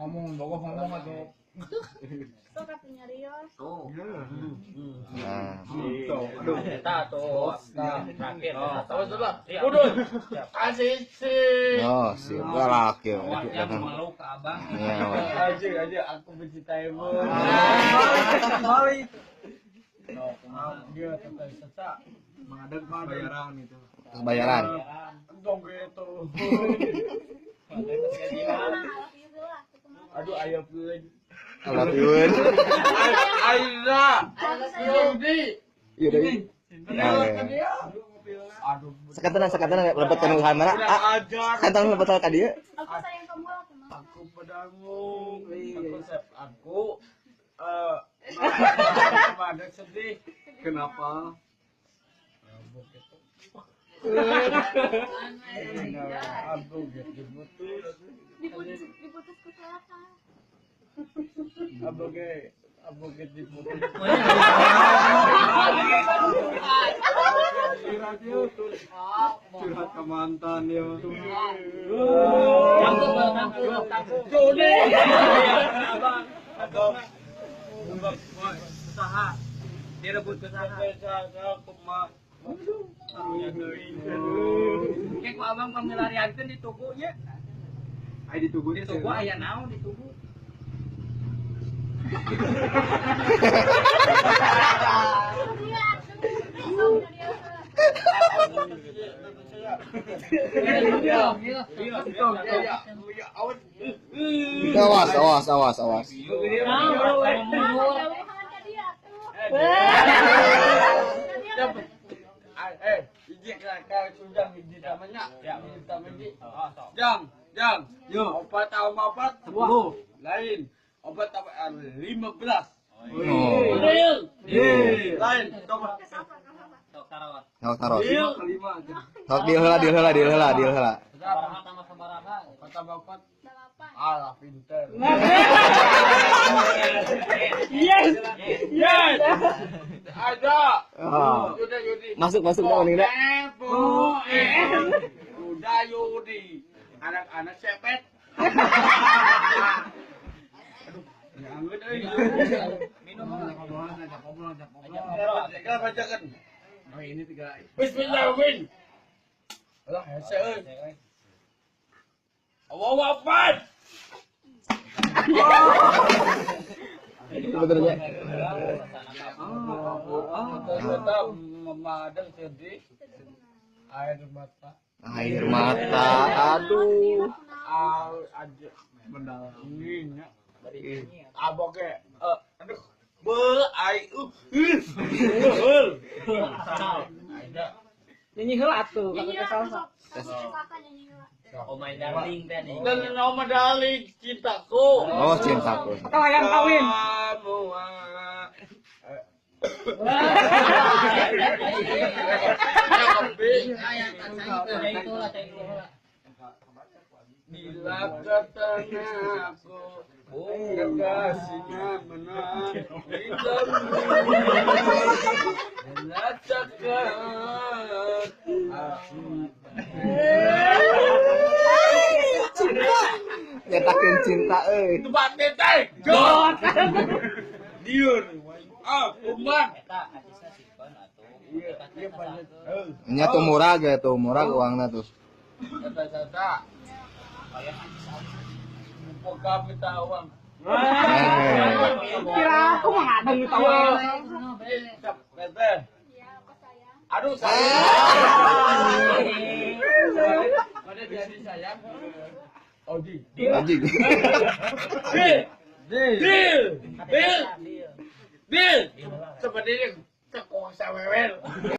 Ngomong bogoh ngomong atuh. Sok atuh nyarios. Tuh. Nah, Aduh, eta tuh. Terakhir. Kudu. Kasih si. oh, siap galak ya. Awaknya malu ke abang. Iya, Aja aja aku mencintaimu. Balik. Dia tetap sesak. Mengadang bayaran itu. Terus bayaran. Entong gitu. Aduh ayah pun. I love you. Aira. Yudi. Iya deh. Nah, Aduh. sakatana sakatana lebet kana kamera. Ah, Ajar. sakatana lebet ka dieu. Aku sayang kamu lah kumaha. Aku padamu. Aku sep aku pada sedih. Kenapa? Aku gitu putus. Diputus diputus ku saha? Aboge aboge diputus. Curhat yuk. Curhat ke mantan yuk. Tangguh, tangguh, tangguh. Jodi. Abang. Atau Usaha. Direbut usaha. Kayak ku abang pangilariankeun di tugu nya. Ai ditunggu Di tugu aya naon di tugu? Awas, awas, awas, awas. Jauhan ka dia tuh. Hiji sudah hiji namanya. Hiji. Jang, jang. Yo. Opat tambah opat 10. Lain. Opat tambah 15. Oh. Lain. Coba. Sok tarawat. Sok taros. 5 aja. Sok deal heula, deal heula, deal heula, deal heula. Sabaraha tambah sabaraha. Opat tambah opat. 8. Alah pinter. Yes. Yes. Ada. Oh. Udah Yudi. Masuk, masuk dah mending dah. Udah Yudi. Anak-anak sepet. Aduh, nyanggut euy. Minum. Bacakan, bacakan. Oh ini tiga. Bismillahirrahmanirrahim. Alah, hese euy. Allahu Akbar. Bener ya. Tetap memadang sedih air mata. Air mata, aduh. Aja Mendalam. ini aboge aduh be ai Nyanyi heula atuh, Nyanyi kakak lah salsa. sok. Salsa nyanyi heula. Oh my darling teh nih. Dan nama darling cintaku. Oh, cintaku. Atau hayang kawin. Kamu Bila katanya aku kekasihnya menang merasakan aku. Cinta. Nyatakeun cinta euy. Tempat teh. Jod. Liur. Ah, kuman. Eta acisna simpen atuh. Iya, iya banyak. Nya tuh murah ge tuh, murah uangna tuh. Kata kata. Muka minta uang. Eh. Kira aku mah ngadeng tahu. Tete. Iya, aku sayang. Aduh sayang. Mana jadi sayang? Oji. Anjing. Deal. Deal. Deal. Deal. Seperti ini cekok sawewel.